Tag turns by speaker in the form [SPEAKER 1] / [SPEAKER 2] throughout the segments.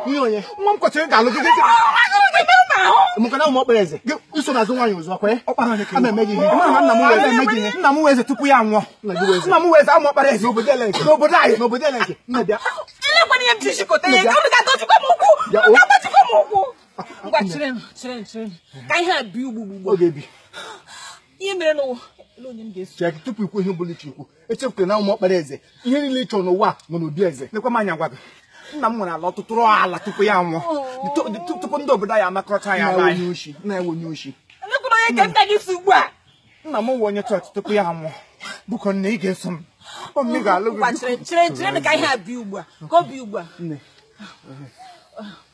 [SPEAKER 1] Nwunye onye?
[SPEAKER 2] Nwa m kwesịrị ga-alụ gị.
[SPEAKER 1] Maka na ụmụ ọkpara eze. Iso n'azụ nwaanyị ụzọ akwa ya?
[SPEAKER 2] Ọkpara onye ka
[SPEAKER 1] Ama eme gị ihe. Nna m wee eme gị ihe.
[SPEAKER 2] Nna m wee eze tupu ya nwụọ.
[SPEAKER 1] Nna gị wee eze.
[SPEAKER 2] Nna m wee eze amụ ọkpara eze.
[SPEAKER 1] N'obodo Eleke.
[SPEAKER 2] N'obodo anyị.
[SPEAKER 1] N'obodo Eleke. Nna bịa.
[SPEAKER 3] Elekwana ihe m ji jikọta ya. Unu ga-adọjikwa m ụkwụ.
[SPEAKER 1] Bịa,
[SPEAKER 3] Unu
[SPEAKER 1] o.
[SPEAKER 3] ga-agbajikwa m ụkwụ. Ngwa chere m, chere m, chere m. Ka ihe a bi ugbu ugbu.
[SPEAKER 1] Ọ ga-ebi.
[SPEAKER 3] Ihe mere n'ụwa. Ele onye m ga-eso.
[SPEAKER 1] Chee tupu ikwu ihe bụla iche ikwu. Echefukwara na ụmụ ọkpara eze. Ihe niile ị chọrọ n'ụwa nọ n'obi eze.
[SPEAKER 2] Lekwa m anya gwa gị. Nna m nwere ala ọtụtụ rụọ ala tupu ya nwụọ. Tupu ndị obodo anyị anakọta ya
[SPEAKER 1] Nna
[SPEAKER 2] ala
[SPEAKER 1] enwe
[SPEAKER 2] anyị.
[SPEAKER 1] onye oshi. Nna enwe onye oshi.
[SPEAKER 3] Elekwana onye nke nta gị si ugbu a.
[SPEAKER 2] Nna m wụ onye chọọchị tupu ya nwụọ. Bụkọ nne ị ga-eso m. Ọ m ga-alụ gị.
[SPEAKER 3] Ngwa chere, chere, chere ka ihe a bi ugbu a. Ka ọ bi ugbu a.
[SPEAKER 1] Nne.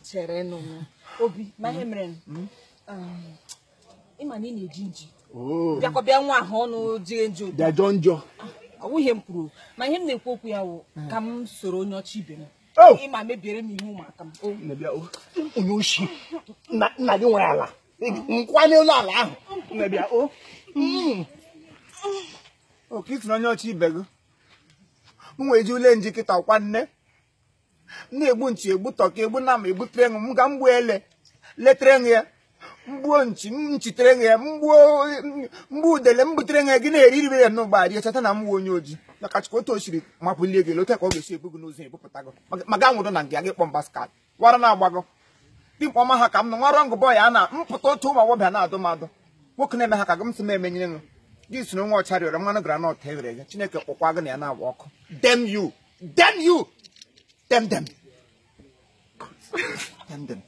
[SPEAKER 3] Chere nụ m. Obi, ma ihe mere nụ. Ịma na ị na-eji nji.
[SPEAKER 1] Oo.
[SPEAKER 3] Bịakwa bịa nwa ahụ ọnụ jiri nji ụtọ.
[SPEAKER 1] Bịa jọọ njọ.
[SPEAKER 3] Ọ wụ ihe m kwuru. Ma ihe m na-ekwu okwu ya wụ ka m soro onye ọcha ibe m.
[SPEAKER 1] Oh!
[SPEAKER 3] Ịma mebiere m ihe ụmụaka m. O.
[SPEAKER 1] Nne bịa o. Onye oshi. Nna nna gị nwere ala. Nkwa n'elu ala ahụ. Nne bịa o.
[SPEAKER 2] Oke isi na onye ọcha ibe gị. M nwee ji ule nji kịta kwa nne. M na-egbu nchi egbu tọka egbu nama egbutere ṅụ m ga mgbuo ele letere ṅụ ya mgbuo nchi m nchitere ṅụ ya mgbuo mgbu udele m butere ṅụ ya gị na-eri iribe ya n'ụgbọ rie cheta na m wụ onye ojii maka chukwu otu o siri mapụlie gị otu ka ọ ga-esi ebu gị n'ụzọ ebupụta gị ma ga nwụrụ na nga gị kpọ mbaskal wara na-agbagọ dimkpa ọma ha ka m nọ nwa rọng bọị a na mpụta otu ụmụ agbọbịa na-adụ m adụ nwoke na-eme ha ka gị m sị m emenyere ṅụ gị soro nwa ọcha rịọrọ mmanụ granọt e ghere eghe Chineke kpọkwa gị na ya na-agba ọkụ. Damn you! Damn you! Damn them! Damn them.